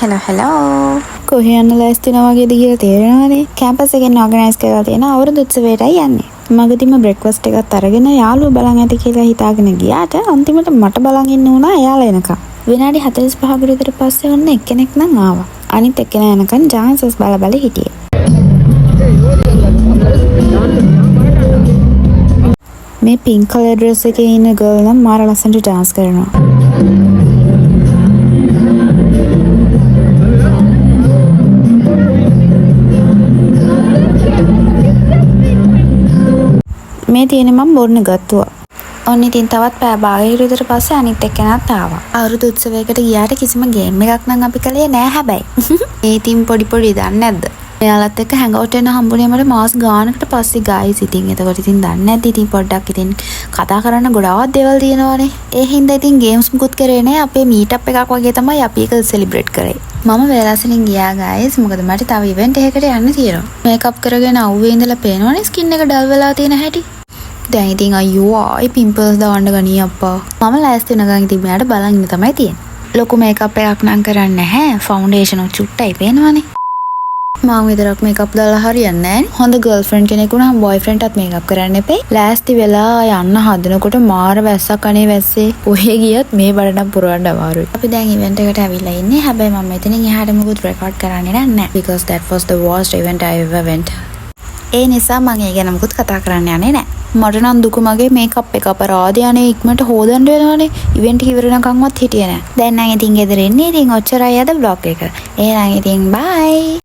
Hello hello, කොහේ යන්න ලෑස්ති වෙනවා වගේද කියලා තේරෙනවනේ. කැම්පස් එකෙන් ඕගනයිස් කරලා තියෙන අවුරුදු උත්සවයටයි යන්නේ. මගදීම බ්‍රෙක්ෆාස්ට් එකත් අරගෙන යාළුවෝ බලන් ඇති කියලා හිතාගෙන ගියාට අන්තිමට මට බලන් ඉන්න වුණා එයාලා එනකම්. විනාඩි 45කට විතර පස්සේ ඔන්න එක්කෙනෙක් නම් ආවා. අනිත් එක්කෙනා එනකන් ඩාන්සර්ස් බල බල හිටියේ. මේ පින්ක් කලර් ඩ්‍රෙස් එකේ ඉන්න ගර්ල් නම් මාර ලස්සනට ඩාන්ස් කරනවා. මේ තියෙන මම බොන්න ගත්තුවා. ඔන්න ඉතින් තවත් පැය භාගයකට විතර පස්සේ අනිත් එක්කෙනාත් ආවා. අවුරුදු උත්සවයකට ගියාට කිසිම ගේම් එකක් නම් අපි කළේ නෑ හැබැයි. ඒ ඉතින් පොඩි පොඩි දන්නේ නැද්ද? එයාලත් එක්ක හැන්ග් අවුට් වෙන්න හම්බුනේ මට මාස ගානකට පස්සේ ගයිස්. ඉතින් එතකොට ඉතින් දන්නේ නැද්ද, ඉතින් පොඩ්ඩක් ඉතින් කතා කරන්න ගොඩාක් දේවල් තියෙනවානේ. ඒ හින්දා ඉතින් ගේම්ස් මුකුත් කරේ නෑ. අපේ මීට් අප් එකක් වගේ තමයි අපි ඒක සෙලිබ්‍රේට් කරේ. මම වේලාසනින් ගියා ගයිස්. මොකද මට තව ඉවෙන්ට් එකකට යන්න තියෙනවා. මේකප් කරගෙන අවුවේ ඉඳලා පේනවනේ ස්කින් එක ඩල් වෙලා තියෙන හැටි. දැන් ඉතින් අයියෝ, ආයි පිම්පල්ස් දාන්න ගනී අප්පා. මම ලෑස්ති වෙනකන් ඉතින් මෙයාට බලන් ඉන්න තමයි තියෙන්නේ. ලොකු මේකප් එකක් නම් කරන්නේ නැහැ. ෆවුන්ඩේෂන් උත් චුට්ටයි පේනවනේ. මං විතරක් මේකප් දාලා හරියන්නේ නෑනේ. හොඳ ගර්ල්ෆ්‍රෙන්ඩ් කෙනෙක් වුණාම බොයිෆ්‍රෙන්ඩ්ටත් මේකප් කරන්න එපේ. ලෑස්ති වෙලා යන්න හදනකොට මාර වැස්සක් අනේ වැස්සේ. කොහේ ගියත් මේ බඩ නම් පුරවන්න අමාරුයි. අපි දැන් ඉවෙන්ට් එකට ඇවිල්ලා ඉන්නේ. හැබැයි මම මෙතනින් එහාට මොකුත් රෙකෝඩ් කරන්නේ නැහැ. Because that was the worst event I ever went. ඒ නිසා මං ඒ ගැන මොකුත් කතා කරන්න යන්නේ නැහැ. මට නම් දුක මගේ මේකප් එක අපරාධය අනේ, ඉක්මනට හෝදන්න වෙනවනේ. ඉවෙන්ට් එක ඉවර වෙනකන්වත් හිටියේ නෑ. දැන් නම් ඉතින් ගෙදර ඉන්නේ. ඉතින් ඔච්චරයි අද ව්ලොග් එක. එහෙනම් ඉතින් බයි.